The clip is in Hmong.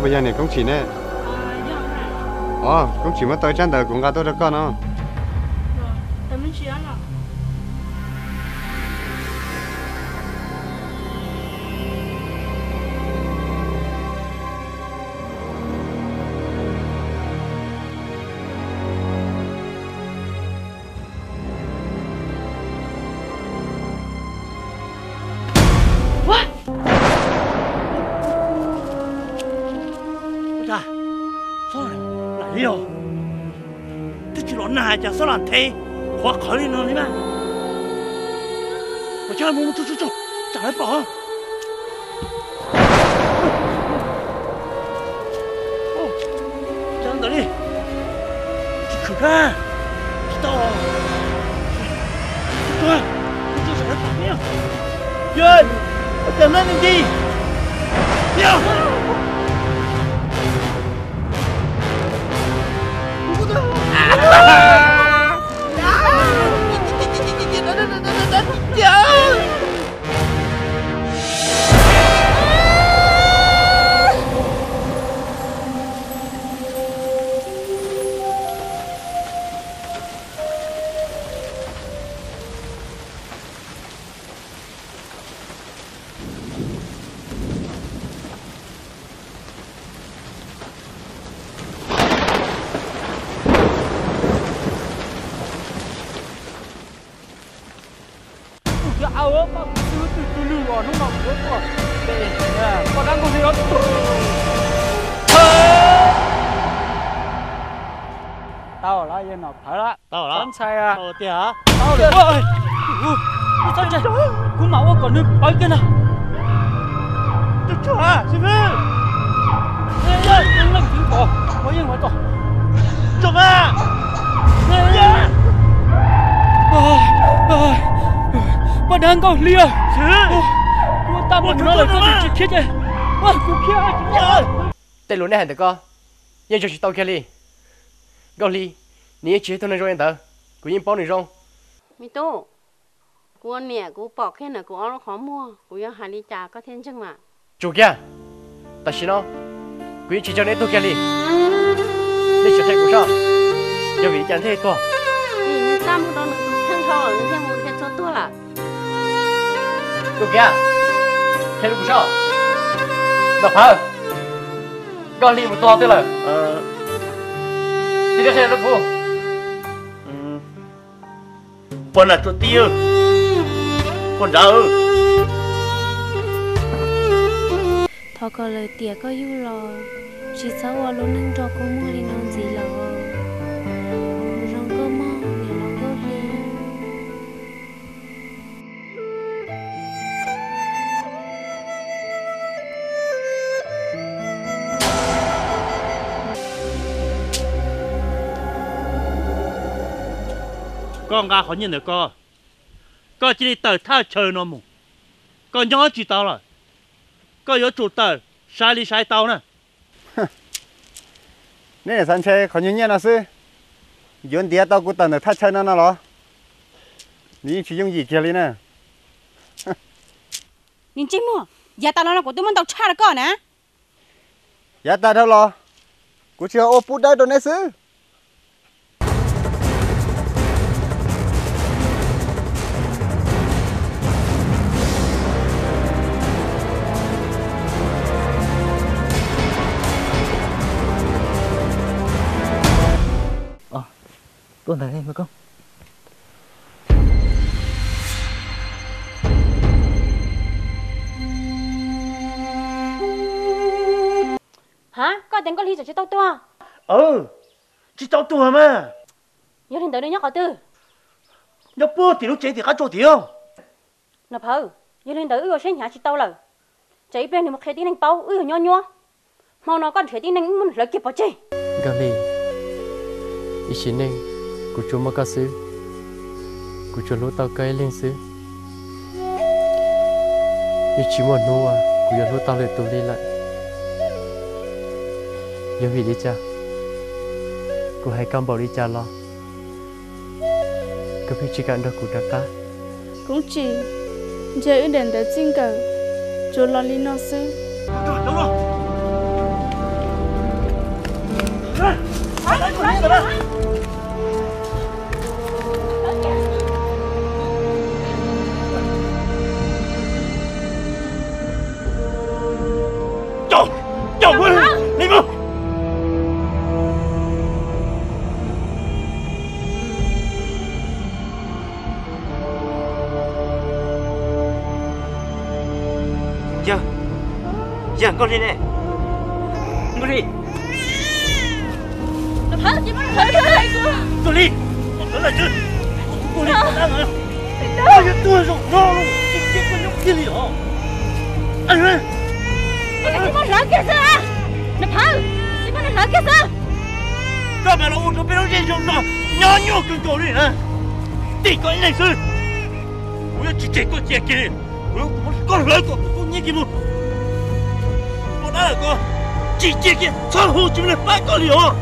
Puas yog niam Koob Tsim ne? Os, Koob Tsim muab tau ib tsab ntawv kuv nqa tuaj rau koj no. Lam li os, twb tsis los nag cas xob lam nthe qhuav qhawv li no li mas. Ua cas mus mus tsuag tsuag tsuag, tsam lawv pom. Cas ntawd li, tsis tshwm kag, tsis tau, tsuag tsuag tsam lawv pom thiab. Yog, ua cas nab ni nti. Kuv thiab au, pab kuv twb twb twb lwg os, hnub no kuv yuav tuaj pem poj dab nkaug li os. Tau lawm, yog Nom Phawv lawm. Tau lawm. Txhob ntshai, tau tiag. Tau lawm. Txhob ntshai, kuv mam ua kom nws pawv kiag ntag. Poj dab nkaug hli, kuv tab muab nws no lawm koj tsis khiav ces kuv khiav. Tej lus nej hais ntawm koj yeej tso tsis tau kiag li. Nkauj Hli, nws yeej tsis yog ib tug neeg zoo li ntawd, kuv yeej paub nws zoo. Me tub, kuv ua niam kuv pom kiag ntawm kuv ob lub qhov muag, kuv yuav hais li cas koj thiaj ntseeg mas? Tsum kiag, tam sim no kuv yeej tsis ntshaw nej ib tug kiag li. Nej sim qhia kuv soj, yog vim li cas thiaj li tuag? Vim nws txaj muag rau nws tus kheej dhau lawm nws thiaj mus thiaj txhua tuag lawm. Tus kiag, qhia rau kuv soj. Nom Phawv, Nkauj Hli mus tuag twg lawm? Tsis qhia rau kuv. Pog nam tsuas tij, pog nrad. Thov kom lawm tiam koj yug los, tsis txhob ua lub neej nrog kua muag li no ntxiv lawm. Ua zoo koj mog niam laus Nkauj Hli. Koj nqa qhov nyiaj ntawm koj, koj cia li tawm thaj chaw no mus. Koj nyob tsis tau lawm, koj yuav tsum tawm sai li sai tau na. Neb xav ntshe qhov nyuag nyiaj no xwb, yuav ntiav tau kuv tawm ntawm thaj chaw no no los? Nws yeej tsis yooj yim kiag li na. Niag ntsej muag, yav tas los no kuv twb muab ntau tshaj rau koj na. Yav tas dhau los, kuv tsis yog ua pub dawb rau neb xwb. Tuaj ntawd me koj. Ha, koj tias Nkauj Hli tseem tsis tau tuag? Tsis tau tuag mas. Yog li ntawd nws nyob qhov twg? Nyob puag tim lub tsev tim qab tsuas tim. Nom Phawv, yog li ntawd wb ua siab hnyav tsis tau lawm. Tsam ib pliag nws mus qhia tib neeg paub wb yog nyuab nyuab. Hmo no koj nrhiav tib neeg wb muab nws hlawv kiag pov tseg. Nkauj Hli, ib sim neej kuv tsuas muaj koj xwb, kuv tsuas hlub tau koj ib leeg xwb. Yeej tsis muaj hnub uas kuv yuav hlub tau lwm tus li lawm. Yog vim li cas, kuv hais koj npaum li cas los koj pheej tsis kam nrog kuv rov qab. Koob Tsim, ntshe wb daim ntawv txij nkawm tsuas los li no xwb. Coj, coj mus, li mus. Yawg, yawg, Nkauj Hli ne? Nkauj Hli. Nkauj Hli, Nkauj Hli, koj yuav tuag zoo no los tsis cia koj nyob kiag li os. Koj mas los ua rau peb lub zej zoo no nyob nyuaj kawg nkaus li na. Tim koj ib leeg xwb, kuv yuav tsis tseg koj cia kiag li. Kuv yuav muab koj hlawv kom koj nyiaj kiag mus. Koj dab lawm, koj tsis cia kiag, txhob hu, tsis muaj neeg pab koj li os.